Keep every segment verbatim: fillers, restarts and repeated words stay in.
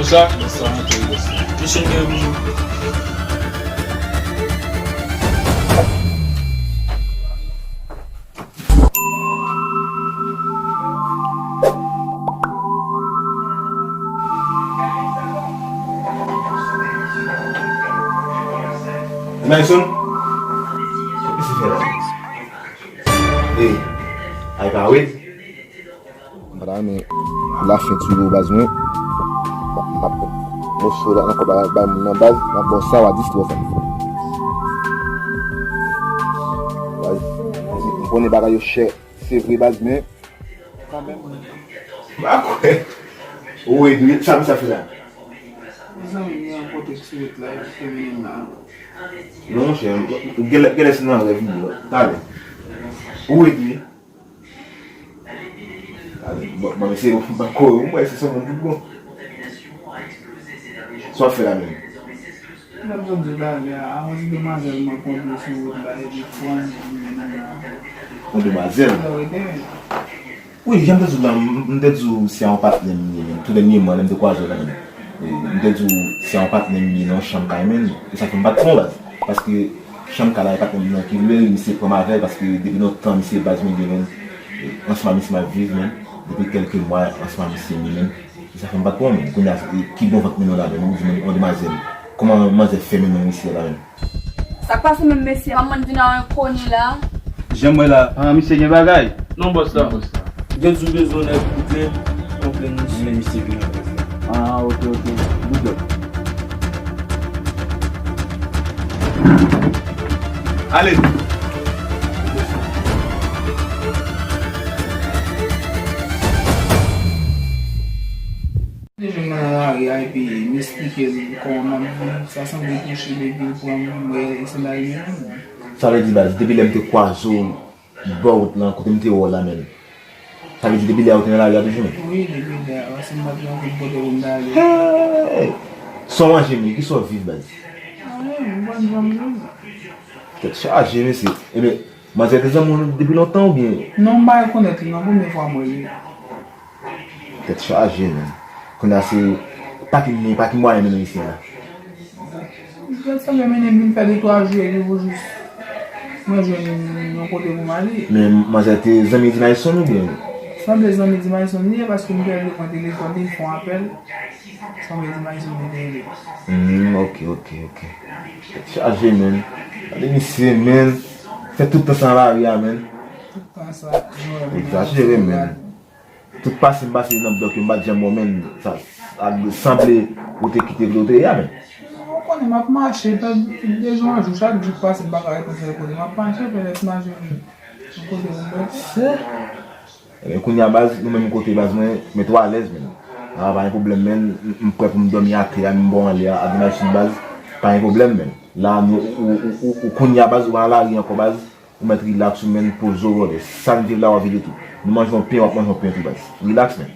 Bonsoir. Bonsoir, bonsoir. Jason gen yon bijou. Mason? Kisa w fè la? Ey, ay pa wid. M pa ta renmen lafen tou yo baz mwen. M ap pran moso la ankò bay, bay moun nan baz. M ap ba w sa w a dis twa sa. Baz, m konnen bagay yo chè, se vre baz, men kanmenm. M pa kwè. Ou wè, sa misye ap fè la? Mezanmi, gen yon kote sou wout la, epi fè vini la. Non, monchè, genlè, genlè se nan rèv li ye. Talè. Ou wè, wi. Bon, bon, mesye, m pa kore, m wè se sou moun tout bon. Sa w ap fè la menm? Lè m sot di w talè a, yon ti demwazèl mwen kontre sou wout la, epi pran m, m mennen l. Yon demwazèl? Lè w ede m. Wi, jan m te di w la, m, m te di w se yon patnè m ye, men, tou dènyèman, lè m te kwaze w la, men, e, m te di w se yon patnè m ye nan yon chanm kay, men, e sa fè m pa t pran w baz. Paske chanm kay la, e patnè m nan ki lwe, misye pran m avè l, paske depi lontan, misye baz mwen gen, men, e, ansanm ak misye m ap viv, men, depi kèlke mwa, ansanm ak misye, men, e sa fè m pa t pran w, men, kounye a, e, ki bon vant mennen w la, men, ou di m, yon demwazèl, kòman manzè fè mennen w isi a la, men? Sa k pase menm mesye? Manman vin a yon koni la. Jan m wè la, ah, misye gen bagay. Non, bòs la. Gen sou bezwen nèg pou te konprann misye. Men misye vin apre sa. Ah, ok, ok. Good luck. Ale. Depi m nan lari a epi m esplike l kòman m ap viv, sa sanble touche m epi l pran m, m wè e sandal li menm. Sa vle di baz, depi lè m te kwaze w bò wout lan, kote m te wè w la menm. Sa vle di depi lè a ou te nan lari a toujou menm? Wi, depi lè a, paske m pa t gen ankenn kote pou m ta ale. Hey! Sa w manje menm, kisa w viv baz? Anyen, m pa t janm viv. Tèt chaje, mesye. Ebyen, manzè te zanmi w depi lontan oubyen? Non, m pa rekonèt li, non, premye fwa m wè li. Tèt chaje, men. Kounye a se pa ki, pa ki mwayen mennen misye a. Tèt chaje mennen m vin fè de twa jou epi pou jis mwen jwenn yon kote pou m ale. Men manzè te zanmi Dimayson oubyen? Sanble zanmi Dimayson li ye paske m te rele pran telefòn li, l fè yon apèl. Sanble Dimayson li te rele. Hmm, ok, ok, ok. Tèt chaje, men. Gade misye, men. Fè tout tan sa nan lari a, men. Tout tan sa. Egzajere, men. Tout pase m pase nan blòk yo, m pa t janm wè w, men sa, sa sanble ou te kite kote w te ye a, men. Ou konnen m ap mache, pèdi de jou an jou, chak jou k pase m pa ka reponn sèl kote m ap mache, pèdi mache yon kote pou m rete. Ebyen, kounye a baz, nou menm kote baz mwen, mete w alèz, men. A, pa gen pwoblèm, men, m, m prè pou m dòmi atè a, m ba w anlè a, ak machin baz, pa gen pwoblèm, men. La, nou, ou, ou, ou, ou kounye a baz, ou pa nan lari ankò baz, Ou mèt rilaks ou, men, poze w, brother. Sa n viv la, w ap viv li tou. Nou manje yon pen, w ap manje yon pen tou, baz. Rilaks, men.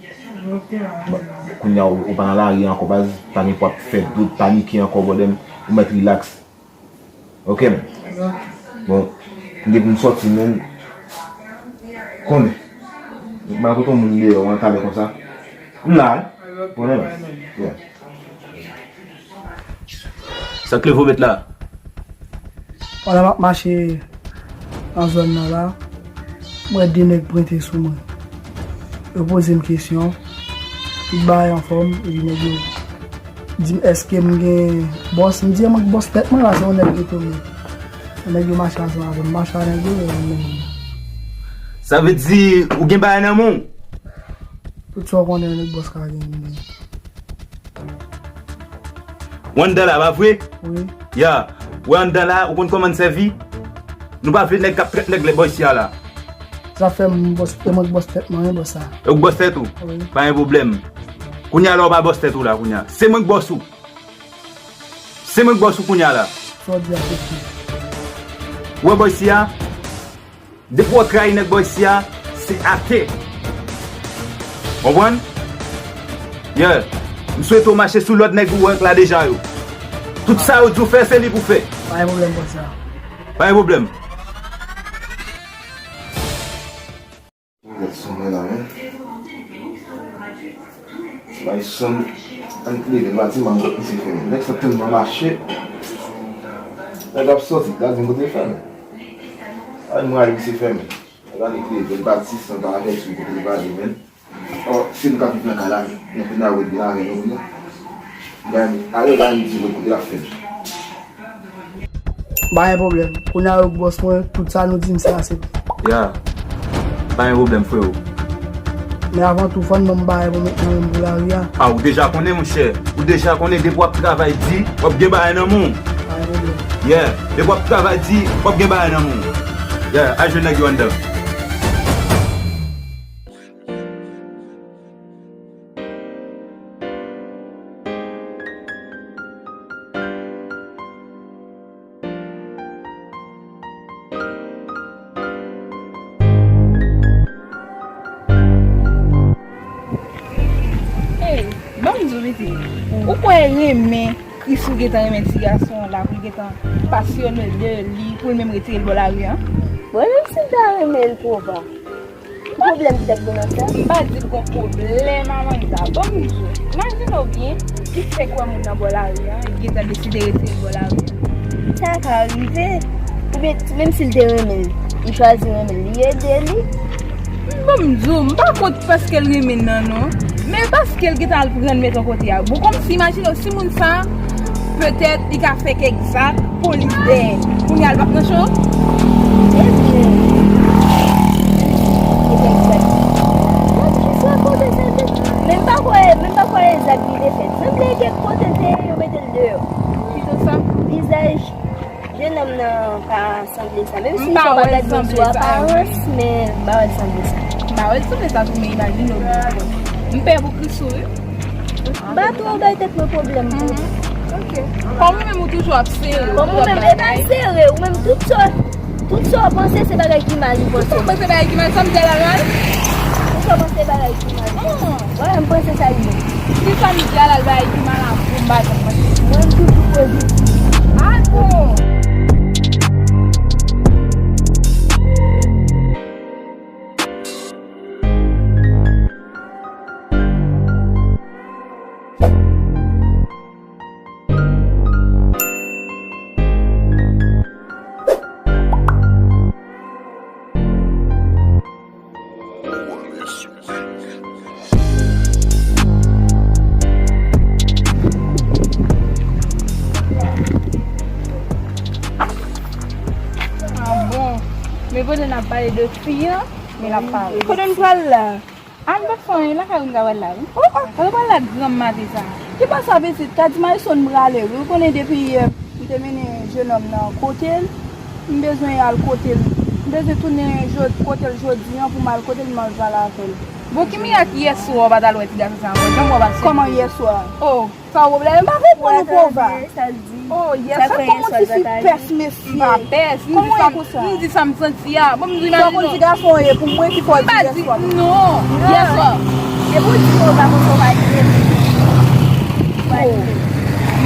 Ok, baz. Bon, kounye a, ou, ou pa nan lari ankò, baz. Pa gen pou ap fè dout, panike ankò, brother m. Ou mèt rilaks. Ok, men. Ok. Bon, m gen pou m sòti, men. Konnen. M al kote yon moun deyò, an talè konsa. M la, wi. Konnen, men. Yeah. Sa k leve w met la? Pandan m ap mache nan zòn nan la, m wè de nèg pwente sou mwen. Yo poze m kesyon, tout bagay anfòm, epi nèg yo di m èske m gen bòs. M di yo, mwen bòs tèt mwen la, se yon nèg ki tounen. Nèg yo mache ansanm avè m, mache a nèg yo, yo menm. Sa vle di ou gen bagay nan men w? Tout sa w konnen nèg bòs ka gen, m gen. Ou anndan la, pa vre? Wi. Ya. Ou wè anndan la, ou konn kòman n sèvi? Nou pa vle nèg k ap trèt nèg lè bò isi a la. Sa fè m bòs, e mwen k bòs tèt mwen, wi, bòs sa. E ou k bòs tèt ou? Wi. Pa gen pwoblèm. Kounye a la, ou pa bòs tèt ou la, kounye a. Se mwen k bòs ou. Se mwen k bòs ou kounye a la. Sa w di a se vre. Ou wè bò isi a? Depi w trayi nèg bò isi a, se atè. Konprann? Yeah. M swete w mache sou lòd nèg ou wè k la deja yo. Tout sa yo di w fè, se li pou fè. Pa gen pwoblèm, bòs la. Pa gen pwoblèm. Gad sa mwen la, men. Bay son. Annik leve, l pa di m ankò misye fèmen. Nèg sa tèlman mache. Nèg ap sòti, l pa di m kote l fèmen. Annik mwen al misye fèmen. Nèg annik leve, l pa di san pa avèti m kote l prale, menn. Ò, se nou k ap viv nan kay la, nou konn ap wè l vin avè nou, non. Gade, ale, gade, nou di kote l ap fè. Pa gen pwoblèm. Kounye a yo k bòs mwen, tout sa nou di m se aksepte. Ya. Pa gen pwoblèm, freo. Men avan tou, fò n ban m bagay pou m met nan men m pou lari a. A, ou deja konnen, monchè. Ou deja konnen, depi w ap travay di, w ap gen bagay nan men w. Pa gen pwoblèm. Yeah. Depi w ap travay di, w ap gen bagay nan men w. Yeah, al jwenn nèg yo anndan. Hey, ban m di w, pitit. Ou kwè renmen Krisou gentan renmen ti gason an la, pou l gentan pasyone de li, pou l menm retire l bò lari a? Bon, menm si l ta renmen l, Pwova. Ki pwoblèm ki t ap gen nan sa? M pa di l gon pwoblèm a manzè a. Bon, m di w, imajine w byen, li fèk wè moun nan bò lari a, li gentan deside retire l bò lari a. Sa ka rive. Oubyen, menm si l te renmen l, li chwazi renmen l, li ede li. Bon, m di w, m pa kont paske l renmen l nan, non. Men paske l gentan al pran l met yon kote a. Bon, kòmsi, imajine w, si moun sa, petèt, li ka fè kèk zak, polis dèyè. Kounye a, l p ap nan cho? Ebyen, li fè kèk zak. Bon, ki sa kote sa te? Men m pa kwè, men m pa kwè e zak li te fè. Sanble kèk kote l te ye, yo mete l deyò. Ki te sa? Vizaj jennonm nan pa sanble sa. Menm si m pa wè l sanble sa, wi. Aparans, men m pa wè l sanble sa. M pa wè l sanble sa tou, men imajine w. M pè pou Krisou, wi. M pa twò bay tèt mwen pwoblèm, non. Mhm. Ok. Kòm ou menm ou toujou ap sere, kòm ou menm, e pa sere, ou menm tout sa, tout sa w panse se bagay ki mal ou panse. Ou panse bagay ki mal, sa m di a la mal? Tout sa w panse bagay ki mal. Hmm. Wè, m panse sa li bon. Si sa m di a la l bagay ki mal a fou, m pa janm panse. Mwen m toujou pozitif. A bon? Ah bon. Men pandan n ap pale de fi an, men l ap pale. Kote n pral la? A, m p ap fè anyen, lakay ou m ka pral la, wi. Oh, oh. Kote w pral la granm maten sa? Ki pa sa, pitit? Ka di Mayson m prale, wi. Ou konnen depi yè, m te mennen jennonm nan kote l. M bezwen al kote l. M bezwen tounen jod-, kote l jodi an pou m al kote l, m al pale avè l. Bon, ki mirak yè swa w pa t al wè ti gason sa ankò? Jan m wè w pa t sou. Kòman yè swa? Oh. Sa w pwoblèm? M pa konprann ou, Pwova. Oh, yè swa, kòman ti fi pès, mesye? M pa pès, m di sa m, m di sa m santi a. Bon, m di, imajine w. Sa w konn ti gason ye, pou mwen ki fè w di yè swa. Non, yè swa. Se pou di Pwova konsa w pa di. Oh,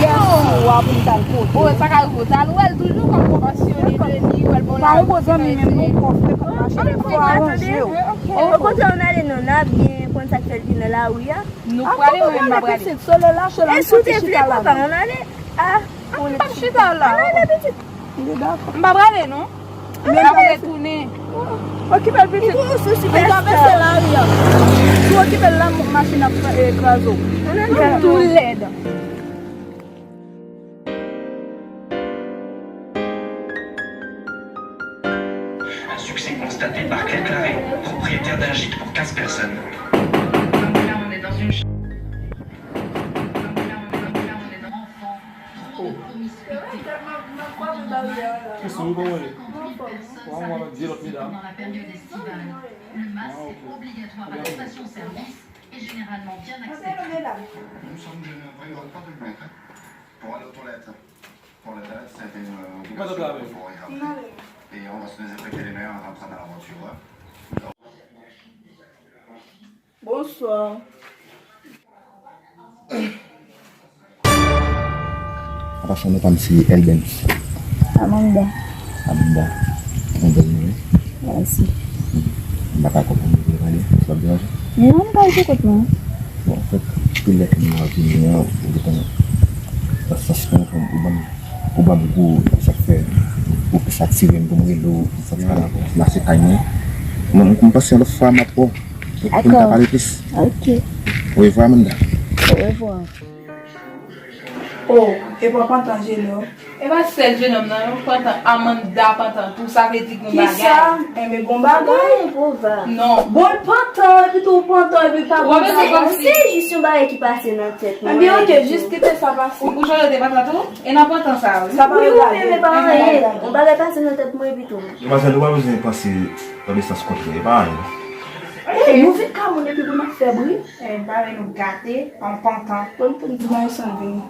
yè swa pou m t al kote. Oh, sa ka rive w t al wè l toujou, kòm w pasyone de li, wè l bon la. Pa yon bon zanmi menm, non, kò frekan mache, fò aranje w. Oh, kote w n ale non, n ap byen konn sa k fè l vin nan lari a. Nou prale, mwen menm m pa prale. Pitit, solo la, solo. E si w te vle papa, ann ale. Ah, m p ap chita la. Ann ale, pitit. M pa prale, non. M ap retounen. Okipe l, pitit. Li travèse lari a. Si w okipe l la, machin ap kraze w. Ann ale. Tou lèd. Un succès constaté par Claire Claret, propriétaire d'un gîte pour quinze personnes. Comme là, on est dans une ch-, comme là, on est, comme là, on est dans enfant. Trop de promiscuité. Pendant cinquante mille personnes s'arrêtent pendant la période estivale. Le masque est obligatoire à la station-service et généralement bien accepté. Nous sommes gênés après, il n'arrête pas de le mettre. Pour aller aux toilettes. Pour les toilettes, c'est une, euh, obligation qu'il faut y rentrer. Et on va se désinfecter les mains en rentrant dans la voiture, hein. Bonsoir. An pasan, non pa m se Elbens. Amanda. Amanda. Mwen bèl non, wi. Mèsi. M pa ka konprann ou vle pale, sa ap deranje? Non, m pa di kote mwen. Bon, fèk. Depi lè ke m ap vini an, ou gentan nan sans mwen, ou ban m, ou ban m gou, sa k fè ou plis atire m pou m rele w, sa k fè la, la se kay mwen. Mwen, m pase yon lòt fwa m ap wè w, pou n ka pale plis. Ok. Orevwa, Amanda. Orevwa. Oh, e pa pantan jene w. E pa sèl jenòm nan, non, pantan, Amanda pantan tou, sa vle di gon bagay. Kisa? Enben, gon bagay. Gon bagay. Non. Bon, l pantan, epi tou w pantan, epi pa gon bagay. Se jis yon bagay ki pase nan tèt mwen. Enben, ok, jis kite sa pase. Ou, ou chonje te pantan tou? E nan pantan sa, wi. Sa pa yon bagay. Wi, wi, men pa anyen. Yon bagay pase nan tèt mwen, epi tou. Demwazèl, ou pa bezwen panse nan sans kontrè, e pa anyen. Ey, nou vin ka moun epi pou n ap fè bri. Ey, m pa vle nou gate, an pantan. Bon, pou n di Mayson vini.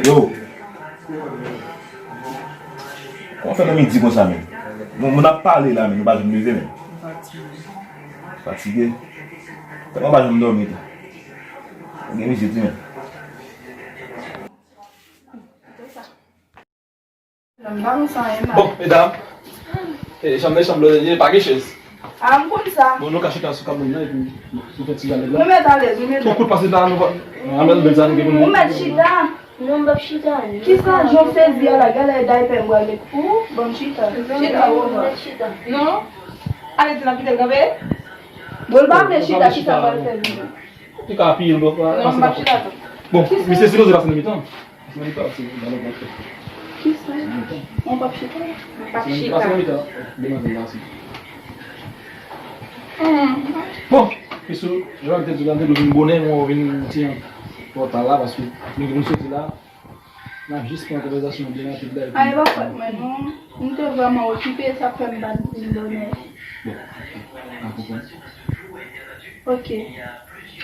Yo! Kòman fè nan midi konsa, menm? Moun, moun ap pale la, men nou pa janm leve, menm. Fatige. Tèlman pa janm dòmi tou. Gen mizye tou, menm. Bon, medam, e, chanm nan chanm lòt, e, pa gen chèz. A, m konn sa. Bon, nou ka chita sou kabòn nan, epi nou fè ti dyalòg la. Nou mèt alèz, nou mèt. Tout kout pase la, nou va, nou anmèl bèl sa nou gen pou nou. Ou mèt chita. Non, m p ap chita, non. Kisa, jan w sezi a la, gade daypè m pral met pou ou, ban m chita. Chita, ou mèt chita. Non. Ale, di n ap kite l kanpe. Bon, l pa vle chita, kisa m pral fè, di m? Li ka apiye l bò, pa, non, m p ap chita tou. Bon, misye sipoze pase nan mitan. Kisa? Mwen p ap chita. M p ap chita. Bon, Krisou, jan m te di w la, m te dwe vin bonè, men w vin ti jan twò ta la, paske nou gen pou n soti la. N ap jis pran konvèsasyon an byen rapid la, epi... A, e pa fòt mwen, non. M te vrèman okipe, sa fè m pa t vin bonè. Bon, ok. M konprann. Ok.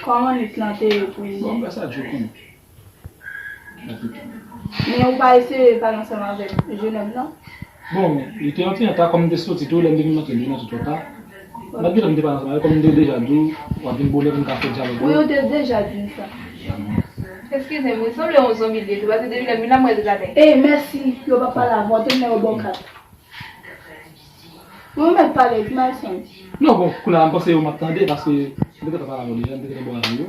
Kòman nèg lan te ye pou li? Bon, m fè sa, Dye konnen. Men ou pa eseye pale ansanm avèk jenòm nan? Bon, li te yon ti anta, kòm m te soti tou, lè m te vin monte, li te twò ta. M pa t gentan, m te pale ansanm avè l, kòm m te deja di w, w ap vin bonè pou n ka fè dyalòg yo. Wi, ou te deja di m sa. Eskize m, wi, sanble yon zonbi l ye tou, paske depi lè m vin la, m wè l deja bèk. Ey, mèsi, yo p ap pale avè w, tennè yo ba w kat. Wi, ou mèt pale, di Mayson. Non, bon, kounye a, m panse yo m ap tande, paske m te gentan pale avè w deja, m te gentan ba w avi yo.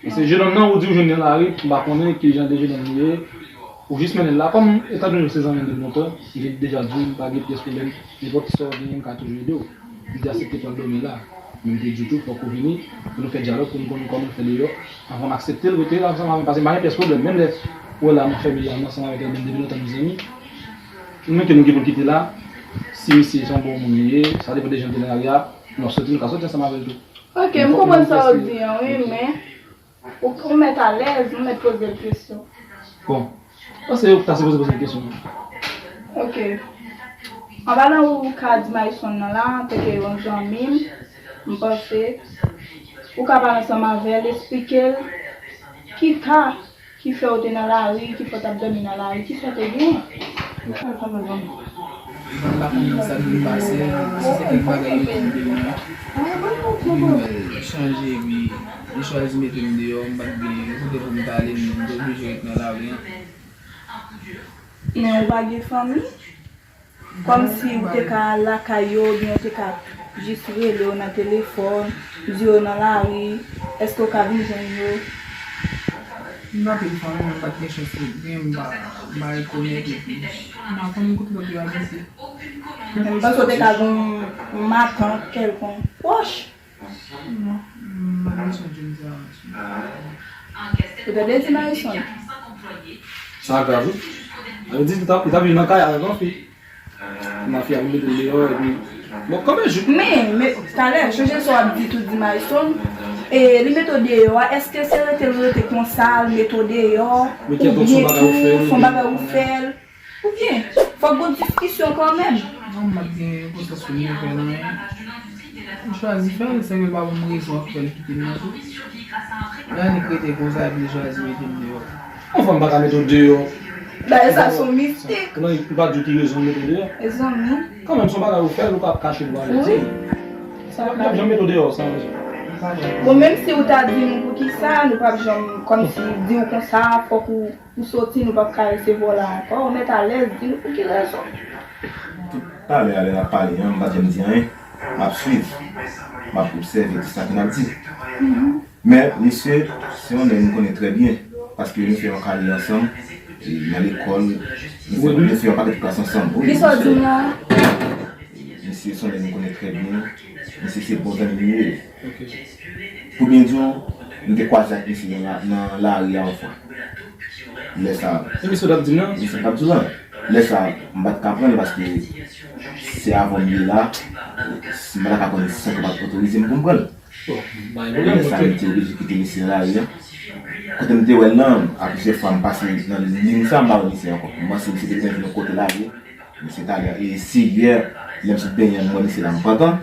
Paske jenòm nan ou di w jwenn nan lari, m pa konnen ki jan de jenòm li ye. Ou jis mennen l la. Kòm etandone se zanmi m depi lontan, m te deja di w m pa gen pyès pwoblèm. Nenpòt sa w genyen, m ka toujou ede w. Li te aksepte pral dòmi la. Men m te di w tou, fòk ou vini, pou nou fè dyalòg, pou nou konn kòman nou fè deyò. Anvan m aksepte l, rete ansanm avè m, paske m pa gen pyès pwoblèm. Menm lè ou wè la, m ap fè byen ansanm avèk Elben depi lontan nou zanmi. Menm ke nou gen pou n kite la, si misye se yon bon moun li ye, sa depann de jan l te nan lari a, nou ap soti, nou ka soti ansanm avè l tou. Ok, m konprann sa w di an, wi, men ou, ou mèt alèz, ou mèt poze l kesyon. Bon, m panse ou ta sipoze poze l kesyon. Ok. Anpalan ou ka di Mayson nan la, antanke yon zanmi m, m panse ou ka pale ansanm avè l, eksplike l ki ka ki fè w te nan lari, ki fè w t ap dòmi nan lari, kisa w te genyen? Mwen pa konn sa k vin pase, si se kèk bagay yo vin de mwen. Epi mwen chanje, epi li chwazi mete m deyò, m pa t gen kote pou m t ale, m te oblije ret nan lari an. Men ou pa gen fanmi? Kòmsi ou te ka al lakay yo, oubyen ou te ka jis rele yo nan telefòn, di yo nan lari, èske ou ka vin jwenn yo? M pa telefòn, mwen pa t gen chans pou gen, m pa, m pa rekonèt, epi m pa konn kote lòt yo abite. Men m panse ou te ka gen yon matant kèlkonk pwòch. Non, m pa t gen chans jwenn sa. Ou tande di Mayson? Sa grav, wi. Sa vle di, li t ap, li t ap viv nan kay avèk yon fi. Mafya vin mete l deyò, epi, bon, kanmenm jou. Men, men, talè, chonje sa w ap di tou, di Mayson, e li mete w deyò a, èske se rete l rete konsa, l mete w deyò, oubyen tou, se yon bagay ou fè l, oubyen, fòk gon diskisyon kanmenm. Non, m pa t gen konsyans pou m fè l anyen. M chwazi fè l, sèke l pa ban m rezon ap fè l kite m nan tou. Lè annik rete konsa, epi l chwazi mete m deyò. Yon fanm pa ka mete w deyò. Bagay sa se yon mistik. Non, li pa di w ki rezon l mete w deyò. E zanmi. Kanmenm, se yon bagay ou fè l, ou pa ap kache l, ou pa vle di. Wi. Li p ap janm mete w deyò san rezon. Bon, menm si ou ta di m poukisa, nou p ap janm kòmsi di w konsa, fòk ou, ou soti, nou p ap ka resevwa w la ankò. Ou mèt alèz, di nou pou ki rezon. Talè a, lè n ap pale an, m pa t janm di anyen. M ap swiv, m ap obsève tout sa ke n ap di. Men, misye, se yon nèg m konnen trè byen, paske nou fè yon karyè ansanm, e nan lekòl, nou fè, nou fè yon pakèt klas ansanm. Wi, misye, misye se yon nèg m konnen trè byen, misye se bon zanmi m li ye. Pou byen di w, m te kwaze ak misye nan la, nan lari a yon fwa. Lè sa a. Se misye w t ap di m nan? Misye m t ap di w lan. Lè sa a, m pa t ka pran l paske se avè w m ye la. M pa t ka pran l san ke w pa t otorize m pou m pran l. Bon, pa gen pwoblèm, ok. Lè sa a, m te oblije kite misye nan lari a. Kote m te wè l lan, a plizyè fwa m pase nan liy sa, m pa wè misye ankò. M panse misye te gentan vin kote lari a. Misye t ale, e se yè, lè m sot benyen an, m wè misye la, m pantan.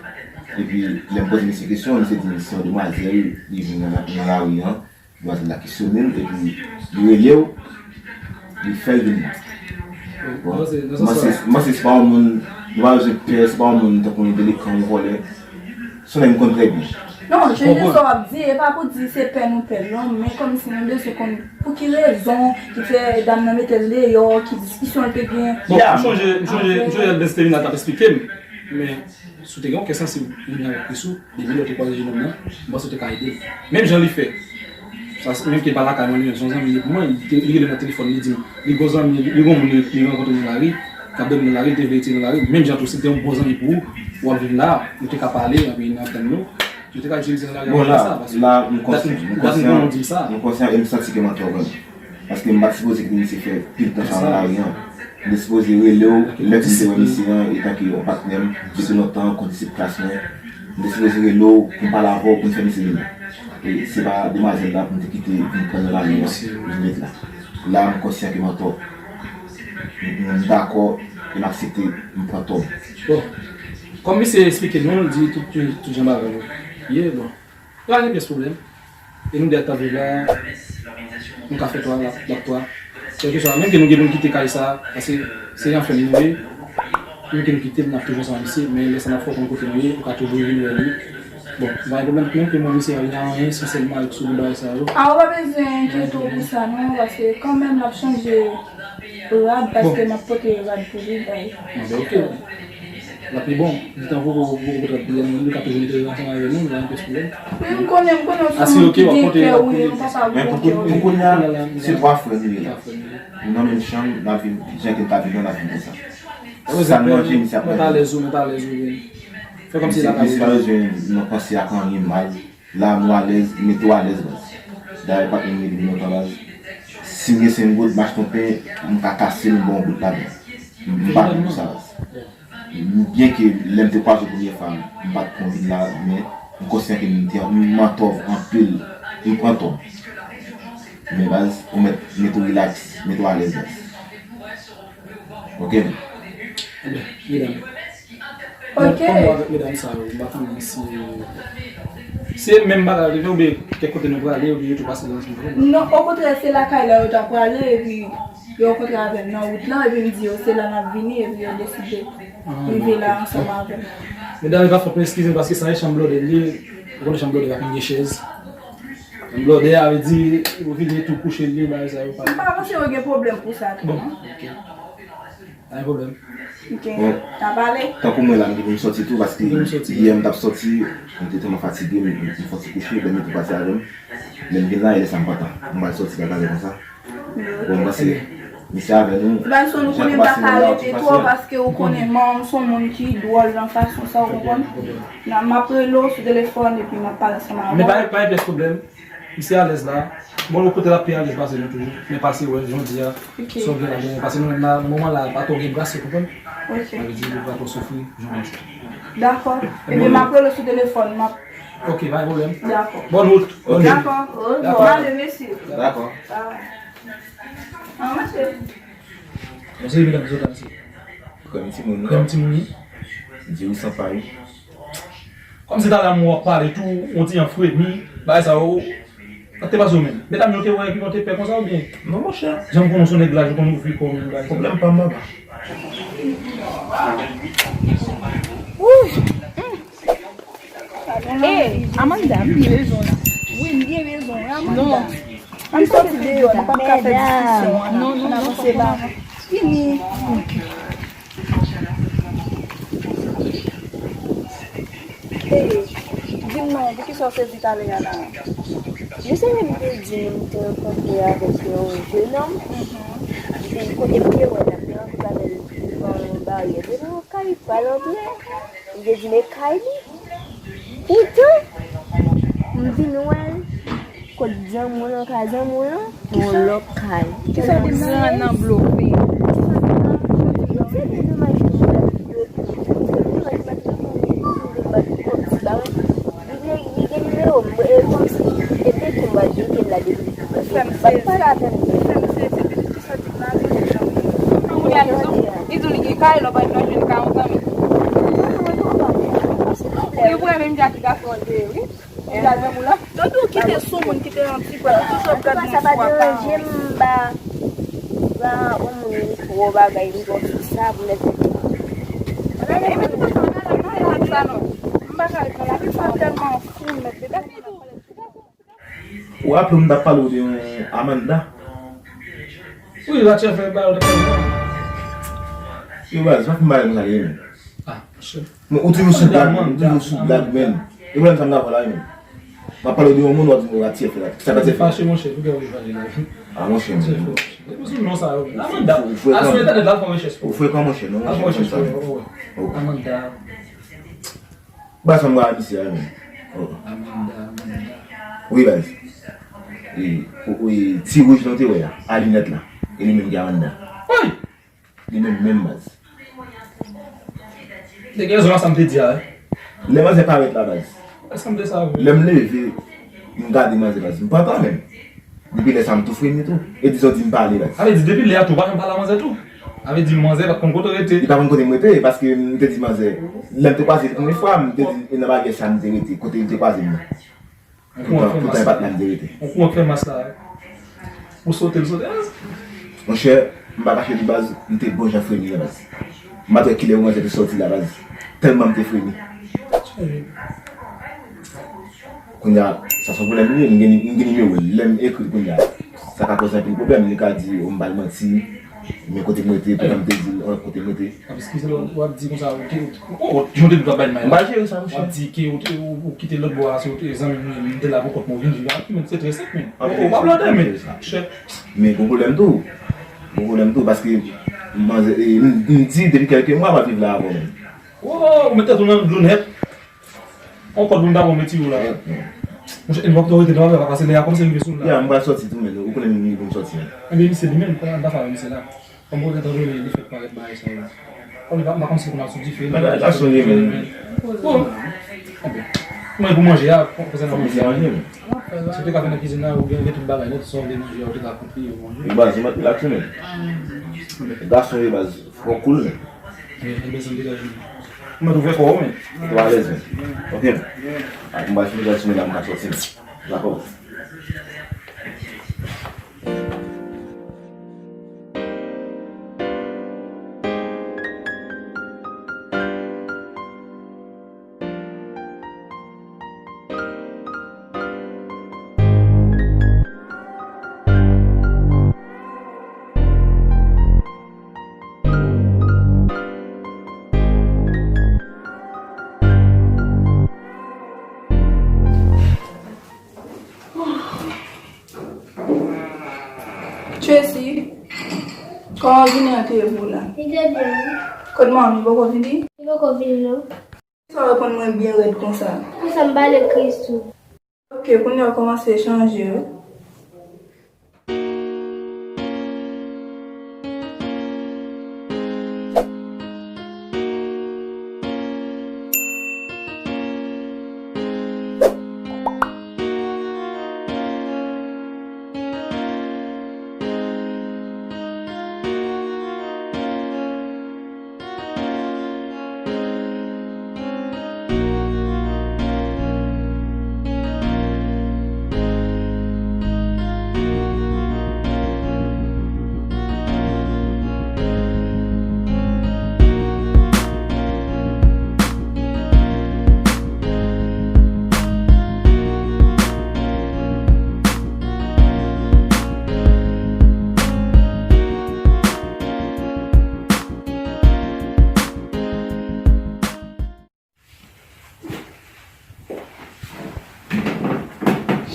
Epi, lè m poze misye kesyon, misye di m se yon demwazèl, li vin nan, nan lari an, demwazèl la kesyone l, epi li rele w, li fè l vin la. Bon, m panse, m panse se pa yon moun, nou pa bezwen pè, se pa yon moun tankou yon delekan, yon vòlè. Se yon nèg m konn trè byen. Non, Jeje, sa w ap di, e pa pou di se pè nou pè l, non, men kòmsi mwen bezwen konn pou ki rezon ki fè dam nan mete l deyò, ki diskisyon l te gen. Bon, m chonje, m chonje, m chonje lè Stelina t ap esplike m, men si w te gen yon kè sansib youn avèk Krisou, depi lè w te kwaze jenòm nan, m panse w te ka ede l. Menm jan li fè. Sa, menm ke l pa lakay mwen, li menm se yon zanmi li ye pou mwen, li te, li rele m nan telefòn, li di m, li gon zanmi, li gon moun li, li rankontre nan lari, k ap dòmi nan lari, li te vle retire nan lari. Menm jan tou, si l te yon bon zanmi pou ou, w ap vin la, nou te ka pale, anpi n ap tann nou. Nou te ka di misye nan lari a konsa, paske dat nou, dat nou konnen w di m sa. Bon, la, m konsyan, m konsyan, m konsyan e m santi ke m antò vrèman. Paske m pa t sipoze kite misye fè pil tan sa nan lari an. M te sipoze rele w, lè ke m te wè misye an, etanke yon patnè m, depi lontan, kondisip klas mwen. M te sipoze rele w pou m pale avè w, pou m fè misye vini. E se pa demwazèl la pou m te kite vin pran nan lari an, vin met la. La, m konsyan ke m antò. M, m dakò e m aksepte m pran tò m. Bon, kòm misye esplike nou, l di tout, tout jan bagay yo ye, bon. Pa gen pyès pwoblèm. E nou de ap viv la, nou ka fè twa, l ap, l ap twa. Kèlkeswa, menm ke nou gen pou n kite kay sa, paske se yon anfèm nou ye, menm ke nou kite l, n ap toujou ansanm ak misye, men lè sa n ap fè w konn kote nou ye, ou ka toujou vin wè li. Bon, pa gen pwoblèm, menm ke mwen, misye, pa gen anyen espesyèlman sou bagay sa yo. A, ou pa bezwen enkyete w pou sa, non, paske kanmenm l ap chanje rad, paske m ap pote rad pou li, bay. Bon, ben, ok. L ap pi bon. Ditan pou, pou, pou, pou, li ka toujou mete ansanm avè nou, li pa gen pyès pwoblèm. M konnen, m konnen w se yon moun ki gen kè, wi, yon papa bon kè, wi. Men pou, pou, pou kounye a, se twa frè nou ye la. Nou nan menm chanm, n ap viv jan ke n t ap viv lan, n ap viv konsa. Sa n manje, misye ap manje. Mwen pa alèz, wi, mwen pa alèz, wi. Fè kòmsi la pa bezwen. Misye pa bezwen nan panse ak anyen mal. La, nou alèz, mete w alèz, baz. Dayè, patnè m ye depi lontan, baz. Si m gen senk goud, m achte yon pen, m ka kase l, m ba w yon goud ladan. M, m pa vle pou sa, baz. Byenke lè m te kwaze w premye fwa, m pa t konn vin la, men m konsyan ke m te, m antò anpil, m pran tò. Men baz, ou mèt mete w rilaks, mete w alèz, baz. Ok? Ebyen, medam. Ok. Kòm, kòm mwen avèk medam sa yo, m pa konnen si se menm bagay yo te fè oubyen kèk kote nou prale, oubyen yo tou pase la ansanm avè m. Non, okontrè, se lakay la yo ta prale, epi yo rankontre avè m nan wout lan, epi m di yo se la n ap vini, epi yo deside rive la ansanm avè m. Medam, e pa fòt mwen, eskize m, paske sa e chanm blòdè l ye, ou konnen chanm blòdè pa konn gen chèz. Chanm blòdè a vle di, ou vini tou kouche l ye, bagay sa yo pa. M pa panse yo gen pwoblèm pou sa tou, non. Bon, ok. Pa gen pwoblèm. Ok. Bon. N a pale. Tankou mwen la, m gen pou m sòti tou, paske yè m t ap sòti, m te tèlman fatige, m, m, m fò ti kouche, lè m tou pase avè m. Lè m vin la, e lè sa m pantan. M pral sòti, pral pale konsa. Bon, m panse, misye avè nou. Baz, ou konnen m pa ka rete twò, paske ou konnen manman m se yon moun ki dwòl nan fason sa, ou konprann? Nan, m ap rele w sou telefòn, epi m ap pale ansanm avè w. Men pa, pa gen pyès pwoblèm. Misye alèz la. Bon, lòt kote l ap pi alèz pase nou toujou. Men pase wè, jan w di a, sa w gen la, gen, paske nou menm la, moman la, pa twò gen bras, ou konprann? Ok. Sa vle di, nou pa twò soufri, jan w di. Dakò. Ebyen, m ap rele w sou telefòn, m ap... Ok, pa gen pwoblèm. Dakò. Bòn wout. Ok. Dakò. Dakò. M ale, mesye. Dakò. Bye. An, mesye. Mesye, medam, mesye, mesye. Krèm timoun, non? Krèm timoun, wi. Diri san pay. Kòm se talè a m wè w ap pale tou, on ti jan fremi, bagay sa yo, sa k te pase w menm? Medam yo te wè epi yo te pè konsa oubyen? Non, monchè. Jan m konnen w se yon nèg laj, ou konn ouvri kò w menm, bagay sa. Pwoblèm pa m, papa. Wouy! Hum. Eh, Amanda, m gen rezon la. Wi, m gen rezon, Amanda. Non. Ann sòti deyò, nou p ap ka fè diskisyon an. Non, non, non, non, non. Fini. Ok. Di m non, poukisa w sezi talè a la? Mesye, m te di m te rankontre avèk yon jenòm. Epi kote m te wè l, m te rankontre avè l devan yon baryè. Depi yon kay pa l antre, m te di, "Men kay li." Poutan, m vin wè l. Kot zanmi w lan, ka zanmi w lan, yon lòt kay. Kisa w te mande? Gran nan blofe. Se te domaj ke mwen la videyo tou. Se te domaj mwen te mande pou m te bat kòb ti ba mwen. Li gen, li gen nimewo m, e kòmsi, e te tou m bat bloke m la depi. Bat pa la tann. Fè m sezi, pitit, kisa w te mande? Kounye a, li di w, li di w li gen kay, lè w pa vin jwenn kay yon zanmi. Ou gen pwoblèm menm jan ak gason an te ye, wi. Ou la zanmi w la. Tande w kite sou moun, kite yon ti pwen, ou toujou ap gad moun sou apa. Sa pa deranje m, m pa pran yon moun li twò bagay, li twò fisa pou mèt. Epi tout sa, nan la, nan la, sa non. M pa ka ret nan la, sa tèlman fou, mèt, bebe. Ou raple w m t ap pale w de yon Amanda? Wi, Rachel fè ba yo te fè. Yo, baz, pa fin pale konsa, men. Ah, monchè. Men ou toujou sou blag, ou toujou sou blag, men. E pwoblèm sa m ta fè la, men. M ap pale w de yon moun, w ap di m Rachel fè la. Sa Rachel fè? Fache, monchè, poukisa w vin fache la? Ah, monchè, men. Ou sou non sa yo. Amanda. Al sou entènèt la, al fè yon rechèch pou ou. Ou frekan, monchè, non, monchè, konsa. Al fè yon rechèch pou ou, wi. Amanda. Baz, sa m pral misye a, men. Oh. Amanda, Amanda. Wi, baz. E, o, o, e, ti wouj lan w te wè a, a linèt la. E li menm ki Amanda. Woy! Li menm, menm, baz. Te gen rezon nan sa m te di a, wi. Lè manzè parèt la, baz. Èske m te sa vre? Lè m leve, m gade manzè, baz. M pantan menm. Depi lè sa a, m tou fremi tou. E di sa w di m pale, baz. Sa vle di, depi lè a tou, ou pa janm pale a manzè tou? Sa vle di, manzè pa t konn kote w rete? Li pa konn kote m rete, paske m te di manzè, lè m te kwaze l premye fwa, m te di, e nan baryè sa a m te rete, kote l te kwaze m nan. Poutan, poutan, e pa t la m te rete. Yon kouran k fè mas la. Ou sote, l sote. Monchè, m pa kache di baz, m te bon jan fremi la, baz. M pa t wè kilè manzè te sòti la, baz. Tèlman m te fremi. Kounye a, sa se yon pwoblèm li ye, m gen, m gen nimewo l. Lè m ekri l kounye a, sa ka koze anpil pwoblèm. Li ka di, o, m ba l manti, men kote m rete, poutan m te di l, o, kote m rete. Ap eskize l, w ap di konsa, ou te, o, o, jan w te di w t ap bay l may la. M pa jere sa, monchè. W ap di ke ou te, ou, ou kite lòt bò a, se ou te zanmi m, m te la pou kont mwen, w vin viv avèk mwen, se trè senp, men. Ou, ou pa blòdè, men. Monchè. Men gon pwoblèm tou. Gon pwoblèm tou, paske manzè, e, m, m di depi kèlke mwa m ap viv la avè w, men. O, ou met tèt ou nan dlo nèt. On kòd moun ta bon meti ou la. Monchè, e w ap rete nan afè pa pase lè a kòmsi rive sou la. Ya, m pral sòti tou, men. Ou konnen m vini pou m sòti, men. Ebyen, misye li menm, kòman m ta fè avè misye la? Kòm ou gentan rele, li fèk parèt bagay sa yo. Kòm li pa, m pa konn si l konn ap sou dife, li pa gason li menm. Bon. Ebyen. Mwen pou manje a, konsènan manje a. Si w te ka fè nan kizin nan, ou gen, gen tout bagay nèt, sa w vle manje a, ou te ka kontri, ou manje. Baz, ou mèt rilaks ou menm. Gason li, baz, fò w koul menm. Ebyen, sa m degaje m. Ou mèt ouvè kò w, men. Ou alèz, men. Ok. A, m pral fini gad sou men la, m ka sòti, men. Dakò. Tracy, kòman jounen an te ye pou w la? Li te byen, wi. Kot manmi, poko vini? Li poko vini, non. Sa w reponn mwen byen rèd konsa? Konsa m pale Chris tou. Ok, kounye a w kòmanse chanje wi.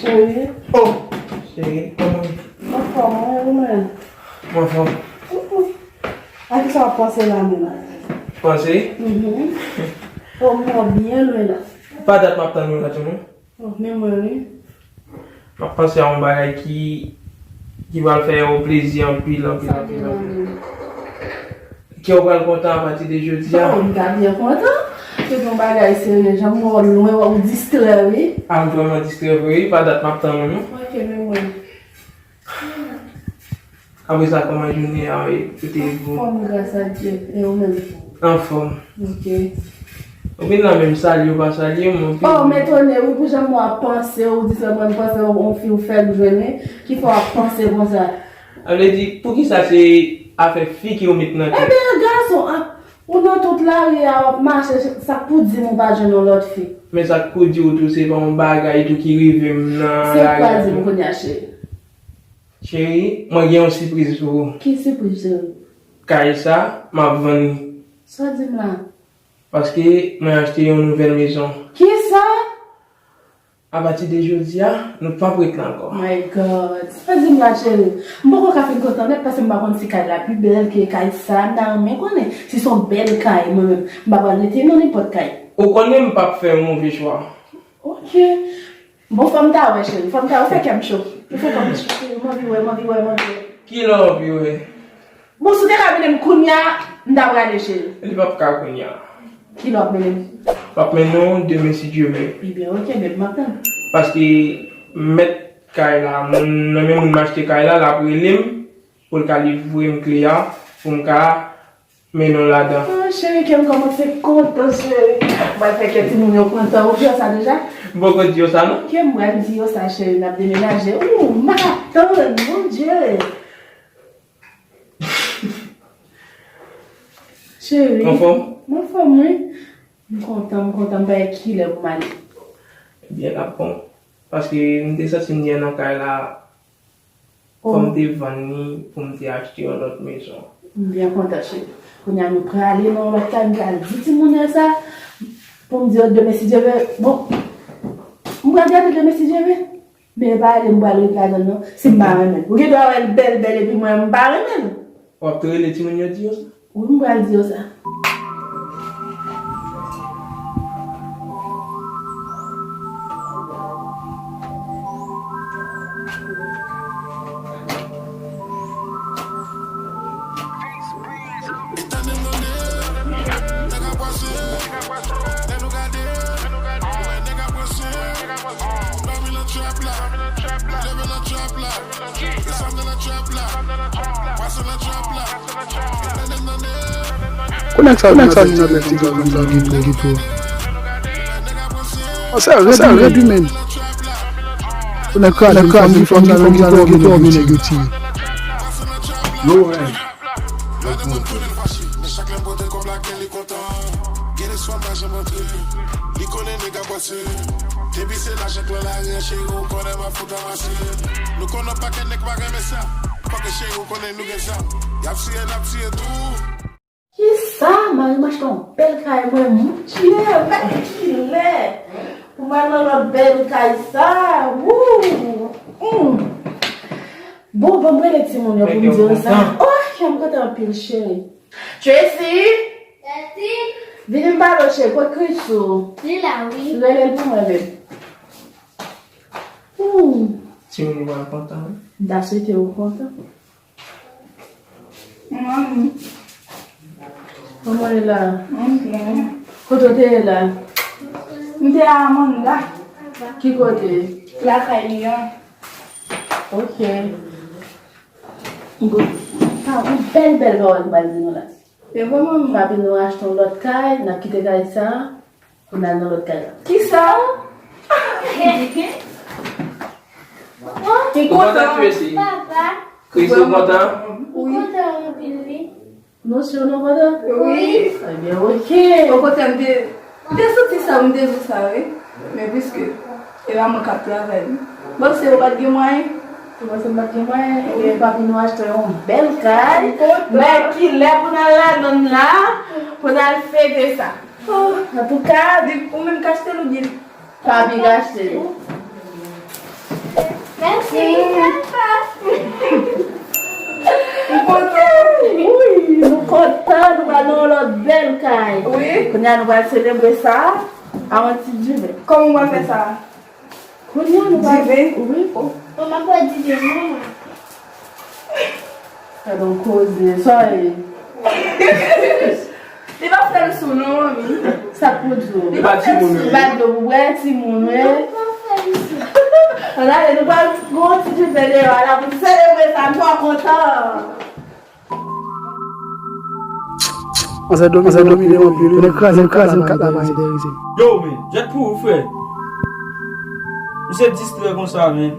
Wi. Oh, cheri, kòman? Anfòm, wi, ou menm? Mwen anfòm. A kisa w ap panse la menm? Panse? Mhm. Oh, m wè w byen lwen la. Pa dat m ap tann ou la, timoun. Oh, men mwen, wi. M ap panse a yon bagay ki, ki pral fè yon plezi anpil, anpil, anpil, anpil. Kè w pral kontan apati de jodi a. Oh, m ta byen kontan. Se yon bagay serye, jan m wè w lwen, w distrè, wi. A, m vrèman distrè vre, wi. Pa dat m ap tann ou, non. Ok, men mwen. Apre sa, kòman jounen an ye? Kote w? Anfòm, gras a Dye. E ou menm? Anfòm. Ok. Ou vin la menm salye, ou pa salye m, ou vin. Oh, m etone, wi, pou jan m wè w ap panse, ou di sèlman m panse, yon fi ou fèk jwenn, wi. Ki fè w ap panse konsa? Sa vle di, poukisa se afè fi ki ou met nan tèt? Ebyen, gason, a, ou nan tout lari a, w ap mache, sa k pou di m ou pa jwenn yon lòt fi? Men sa k pou di w tou, se pa yon bagay tou ki rive m nan lari a tou. Se ou k pral di m kounye a, cheri? Cheri, mwen gen yon sipriz pou ou. Ki sipriz, cheri? Kay sa, m ap vann li. Sa w di m la? Paske mwen achte yon nouvèl mezon. Kisa? Apati de jodi a, nou p ap ret la ankò. My God. Sa w di m la, cheri? M poko ka fin kontan nèt paske m pa konn si kay la pi bèl ke kay sa. M ta renmen konnen si se yon bèl kay, mwen menm. M pa pral rete nan nenpòt kay. Ou konnen m p ap fè yon move chwa. Ok. Bon, fò m ta wè, cheri. Fò m ta wè. Ou fè kè m cho. Ou fè kè m cho, cheri. M anvi wè, m anvi wè, m anvi wè. Kilè w anvi wè? Bon, si w te ka mennen m kounye a, m ta prale, cheri. Li p ap ka kounye a. Kilè w ap mennen m? M ap mennen w demen, si Dye vle. Ebyen, ok, bèb, m ap tann. Paske mèt kay la, moun nan men moun m achte kay la, l ap rele m pou l ka livre m kle a, pou m ka mennen w ladan. Ah, cheri, kè m kòmanse kontan, cheri. M pral fè kè timoun yo kontan. Ou di yo sa deja? M poko di yo sa, non. Kè m pral di yo sa, cheri, n ap demenaje. Ou, m pa ka tann, mon Dieu. Cheri. Anfòm? M anfòm, wi. M kontan, m kontan, m pa wè kilè pou m ale. Ebyen, l ap bon. Paske m te santi m byen nan kay la. Fò m te vann li pou m te achte yon lòt mezon. M byen kontan, cheri. Kounye a nou prale nan yon lòt kay, m pral di timoun yo sa. Pou m di yo demen, si Dye vle. Bon, m pral gade demen, si Dye vle. Men e pa rele m pral ret ladan l, non. Si m pa renmen l. Ou gen dwa wè l bèl, bèl, epi mwen, m pa renmen l. W ap tou rele timoun yo di yo sa? Wi, m pral di yo sa. Konnen sa vin nan Atlético konn nan geto. An se rèd wi, men. Konnen kraze fòm ki fòm nan geto, men nèg yo tire. Yo, men. Gen de swa pa janm antre. Li konnen nèg ap pase. Depi se lajan k lan lari an, cheri, ou konnen m ap fout ranmase. Nou konnen yon pakèt nèg pa renmen sa. Paske cheri, ou konnen nou gen zam. Y ap tiye, n ap tiye tou. Kisa? Mari m achte yon bèl kay, mwen, mon Dye, men kilè pou m al nan lòt bèl kay sa. Wou! Hmm. Bon, bon, m rele timoun yo pou m di yo sa. Oh, kè m kontan anpil, cheri. Tracy! Tracy! Vini m pale w, cheri. Kot Krisou? Li la, wi. Rele l pou mwen, bebe. Ooh. Timoun yo pral kontan, wi. M ta swete yo kontan. Manmi. Kòman w ye la? M byen. Kote w te ye la? M te a Amanda. Ki kote? Lakay li an. Ok. Bon, sa, yon bèl, bèl pawòl m pral di nou la. E vrèman, m ap vin nou achte yon lòt kay, n ap kite kay sa, pou n al nan lòt kay la. Kisa? Ou kontan, Tracy? Papa. Chris, ou kontan? Wi. Ou kontan anpil, wi. Nou si nou kontan? Wi. Ebyen, ok. Ou kontan de M te santi sa, m te di w sa, wi. Men piske e pa mwen k ap travay, wi. Bon, se ou pa t gen mwayen? Ou panse m pa t gen mwayen? Ebyen, papi nou achte yon bèl kay. Men kilè pou n al ladan l la, pou n al fete sa. Oh, antouka, di ou menm k achte l oubyen? Papi k achte l. M kontan. Wi, nou kontan, nou pral nan yon lòt bèl kay. Wi. Kounye a nou pral selebre sa a yon ti diven. Kòman w pral fè sa? Kounye a nou pral... Diven? Wi. Oh. Bon, m ap pran diven, manman. Gade yon koze, sa ye. Li pa fè l sou non, manmi. Sa k pou di w? Li pa timoun, wi. Li pa dlo pou bwè, timoun, wi. Li pa fè l sou. Ann ale, nou pral gon ti diven deyò a la pou n selebre sa, nou pral kontan. Manzè domine, manzè domine anpil, wi. Konnen kraze, kraze, kraze, kraze, kraze, kraze, kraze. Yo, men, jèt pou ou, frè. Misye distrè konsa, men.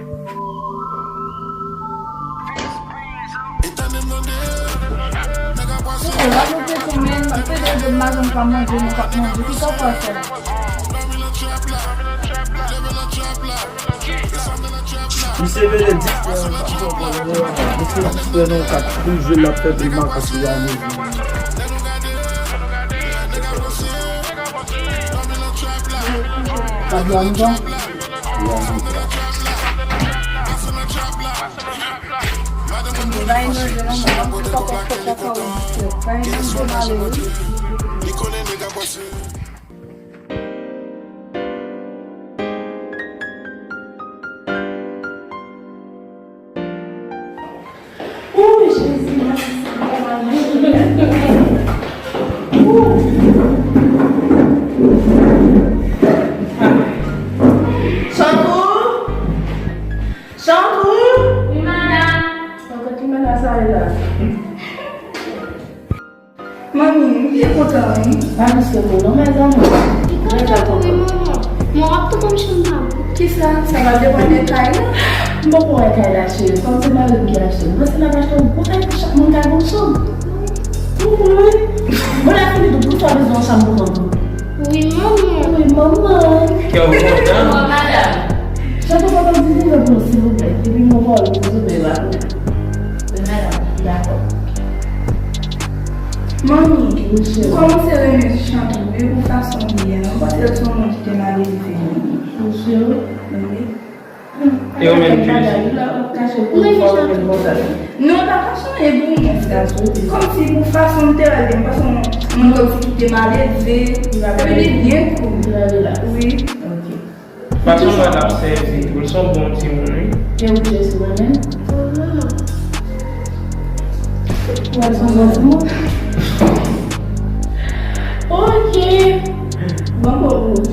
Misye, w ap nou presyon, men, m ap pede de m pa janm ka manje, nou p ap manje. Kisa w pral fè? Misye vle distrè nou, misye distrè nou, k ap tou jwe, l ap fè pil makak sou la, men. Pablo Anjan. Ooh, Jezi, mwen se sa. Ooh. Chantou? Chantou? Wi, madanm. Ankò ki madanm sa ye la? Manmi, m byen kontan, wi. Pa riske kou non, mezanmi. Li kontan tou, wi, manman. Men w ap tou ban m chanm pa m. Kisa? Sa va depann de kay la. M poko wè kay la, cheri. Kòm se mari m ki achte l. M panse n ap achte yon gwo kay pou chak moun ka gen yon chanm. Wi. Bon, la fini tou, poukisa w bezwen yon chanm pou kont ou? Wi, manman. Wi, manman. Kè w kontan? Wi, madanm. Chantou, papa, di li pou nou, silvouplè. Epi nou vòlè, nou vòlè la. Wi, madanm. Dakò. Manmi, kòmanse renmen Chantou wi pou fason l ye a. M panse l se yon moun ki te mal elve wi. Ou si? Wi. E ou menm, Julie? Ou pa renmen l konsa? Non, l pa ka chanje pou mwen. Kòmsi pou fason l te wè l, m panse yon moun kòmsi ki te mal elve. Epi li byen cool. Wi. Ok. Fason l ap sèvi tou, l se yon bon timoun, wi. E ou, Jess, ou renmen l? Ou wè l se yon bon timoun? Ok. Bon, bon, bon, bon.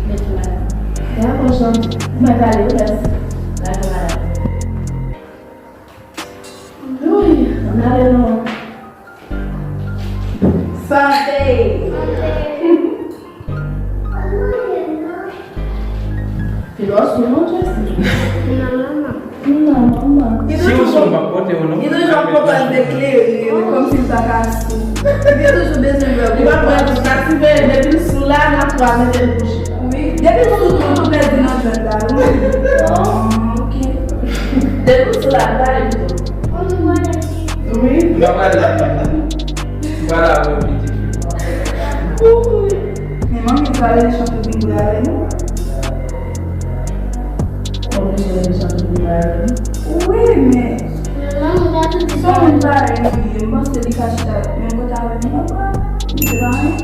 Mèsi, madanm. Dakò, Jean. Ou mèt ale, wi, mèsi. Dakò, madanm. Wi, ann ale non. Sante! Pi lòs ou non, Jesi? Non, manman. Non, manman. Si ou sou, m p ap pote ou non. Li toujou ap konprann deklere, kòmsi l pa ka sou. Li toujou bezwen wè. Li pa pran tout sa, si veye depi l sou la, n ap twa mete l kouche. Wi, depi l sou tou, nou pèdi nan jwèt la, wi. Oh, ok. Depi l sou la, nou pale pito. Wi. Nou pale. Vwala, wi, pitit fi. Wi. Men manmi, ou pa rele Chantou vin bwè avè nou? Ou oblije rele Chantou vin bwè avè nou? Wi, men. Men manmi, ou pa tou di sa. Son moun parèy nou ye, m panse li ka chita menm kote avè nou. Li se pa anyen.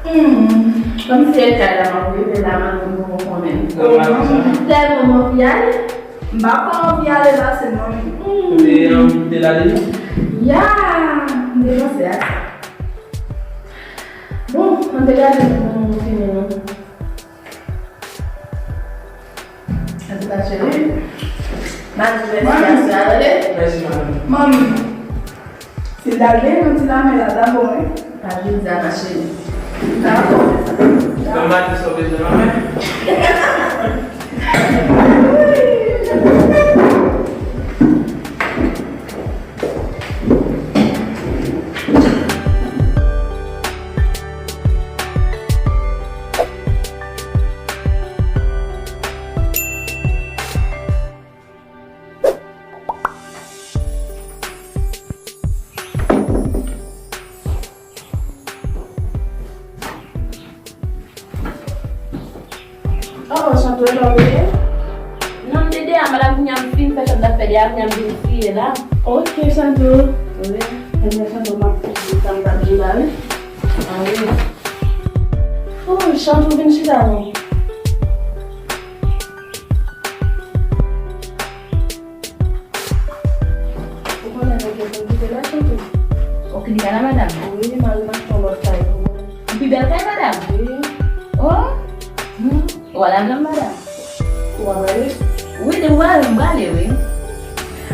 Hmm, kòmsi se kay la m ap rete la, manmi m poko konnen. Oh, manmi, m tèlman m anvi ale. M pa pran anvi ale la, se manmi. Hmm. Ou te anvi kite la deja? Ya, m te panse a sa. Bon, ann te gade pou nou fini, non. Antouka, cheri, m a di w mèsi, mèsi, tande? Mèsi, manmi. Manmi, si l ta gen yon ti lamè la, ta bon, wi. Pa bliye di a, ma cheri. Dakò. Ban m ba li sa w bezwen, manmi. Non, m te deyò a, madanm, kounye a m fin fè chanm m t ap fè deyò a, kounye a m vin siye la. Ok, Chantou. Wi. Ebyen, Chantou, m ap fè sa m t ap di la, wi. Ah, wi. Oh, Chantou, vin chita non. Ou konnen nou gen pou n kite la, Chantou. Ok, li ka la, madanm? Wi, m al achte yon lòt kay pou mwen. Yon pi bèl kay, madanm? Wi. Oh! Hmm. Ou al avè m, madanm? Ou pa prale? Wi, depi ou prale, m prale, wi.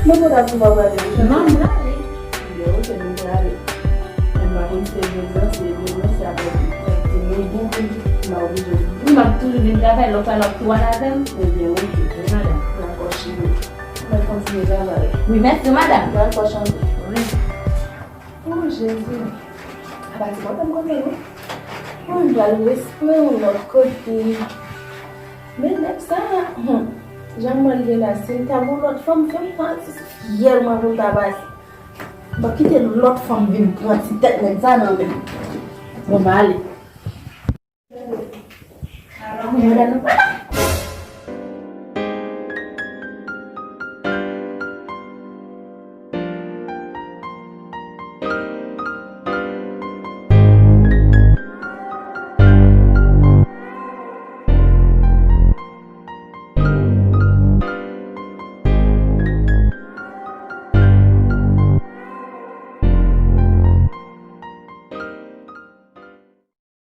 Mwen te ka di w pa prale, wi, Chantou. Non, m prale. Ebyen, ok, nou prale. Men m pa konn si se jodi a, si se demen, si apre, si se midi, m pa oblije vin. M ap toujou vin travay, lè w prale, w ap tou al avè m? Ebyen, ok. Wi, madanm. Dakò, cheri. Mwen kontinye travay. Wi, mèsi, madanm. Dakò, Chantou. Wi. Oh, Jezi. Apa ti kontan m kontan, non? Oh, m pral respre yon lòt kote. Men nèg sa, hmm, jan m wè l ye la, si l ta yon lòt fanm, fè m santi se fyèl mwen pou l ta pase. M p ap kite lòt fanm vin pran ti tèt nèg sa nan men m. Bon, m ale. Madanm,